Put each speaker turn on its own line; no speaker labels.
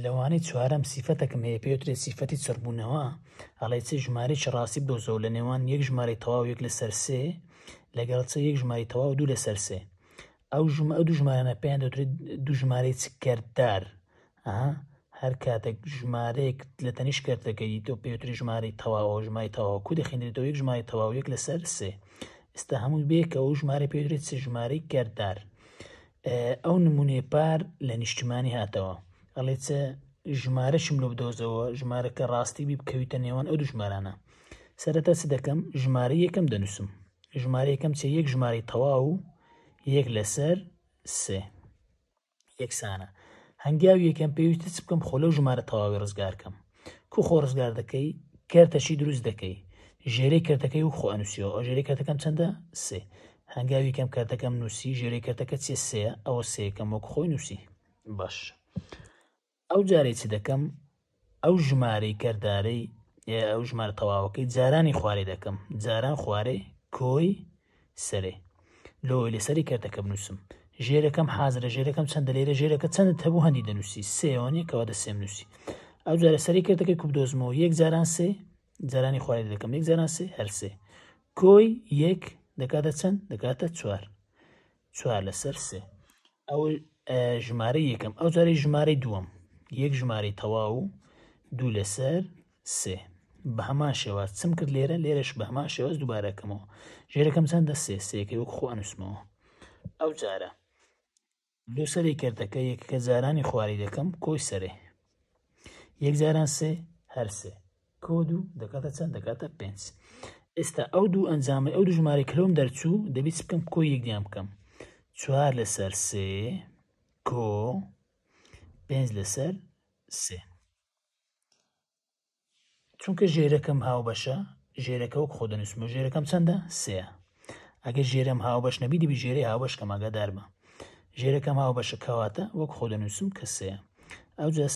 لەوانەی چوارەم سیفەتەکم هەیە پێوترێت سیفەتی چڕبوونەوە، ئەڵێ چ ژمارەیەکی ڕاستی بدۆزەوە لە نێوان یەک ژمارەی تەواو یەک لەسەر سێ لەگەڵ چ یەک ژمارەی تەواو دوو لەسەر سێ. ئەو ژمە ئەو دوو ژمارانە پێیان دەوترێت دوو ژمارەی چ کەرتدار. ئەها هەر کاتێک ژمارەیەک لە تەنیشت کەرتەکەی تۆ پێوترێت ژمارەی تەواو، ژمارەی تەواو کو دەخێنرێتەوە یەک ژمارەی تەواو یەک لەسەر سێ. ئێستا هەمووی بێکەوە ژمارە پێوترێت چ ژمارەی کەرتدار. ئەو نمونەیە پار لە نیشتمانی هاتەوە ئەڵێ چ ژمارەشم لۆ بدۆزەوە ژمارەکە ڕاستی بی بکەویتە نێوان ئەو دوو ژمارانە سەرەتا چ دەکەم ژمارە یەکەم دەنووسم ژمارە یەکەم چێ یەک ژمارەی تەواو یەک لەسەر سێ یەکسانە هەنگاوی یەکەم پێویستە چ بکەم خۆ لەو ژمارە تەواوی ڕزگارکەم کو خۆ ڕزگار دەکەی کەرتەشی دروست دەکەی ژێرەی کەرتەکەی و خۆ ئەنووسیەوە ئەو ژێرەی کەرتەکەم چەندە سێ هەنگاوی کەم کەرتەکەم نووسی ژێرەی کەرتەکە چێ سێ ئەوە سێکەم وەک خۆی نووسی باش ئەو جارەی چ دەکەم ئەو ژمارەی کردارەی ئەو ژمارە تەواوەکەی جارانی خوارێ دەکەم جاران خوارێ کۆی سەرێ لۆی لەسەری کەرتەکە بنووسم ژێرەکەم حازرە ژێرەکەم چەندە لێرە ژێرەکە چەندت هەبوو هەندی دەنووسی سێوە نیە کەواتە سێم نووسی ئەو جارە سەری کەرتەکەی کوب دۆزمەوە یەک جاران سێ جارانی خوارێ دەکەم یەک جاران سێ هەر سێ کۆی یەک دەکاتە چەند دەکاتە چوار چوار لەسەر سێ ئەو ژمارە یەکەم ئەو جارەی ژمارەی دووەم یەک ژمارەی تەواو دوو لەسەر سێ بە هەمان شێواز چم کرد لێرە لێرەش بە هەمان شێواز دووبارەکەمەوە ژێرەکەم چەندە سێ سێکەی وەک خۆ ئەنووسمەوە ئەو جارە لۆ سەری کردەکە یەکەکە جارانی خواری دەکەم کۆی سەرێ یەک جاران سێ هەر سێ کۆ دوو دەکاتە چەند دەکاتە پێنج ئێستا ئەو دوو ئەنجامی ئەو دوو ژمارەی کلۆم دەرچوو دەبیت چ بکەم کۆی یەکدیان بکەم چوار لەسەر سێ کۆ پێنج لەسەر سێ چونکە ژێرەکەم هاوبەشە ژێرەکە وەک خۆ دەنووسمە ژێرەکەم چەندە سێ ئەگەر ژێرم هاوبەش نەبی دەبی ژێرەی هاوبەش کەم ئاگاداربە ژێرەکەم هاوبەشە کەواتە وەک خۆ دەنووسم کە سێ ئەو جا.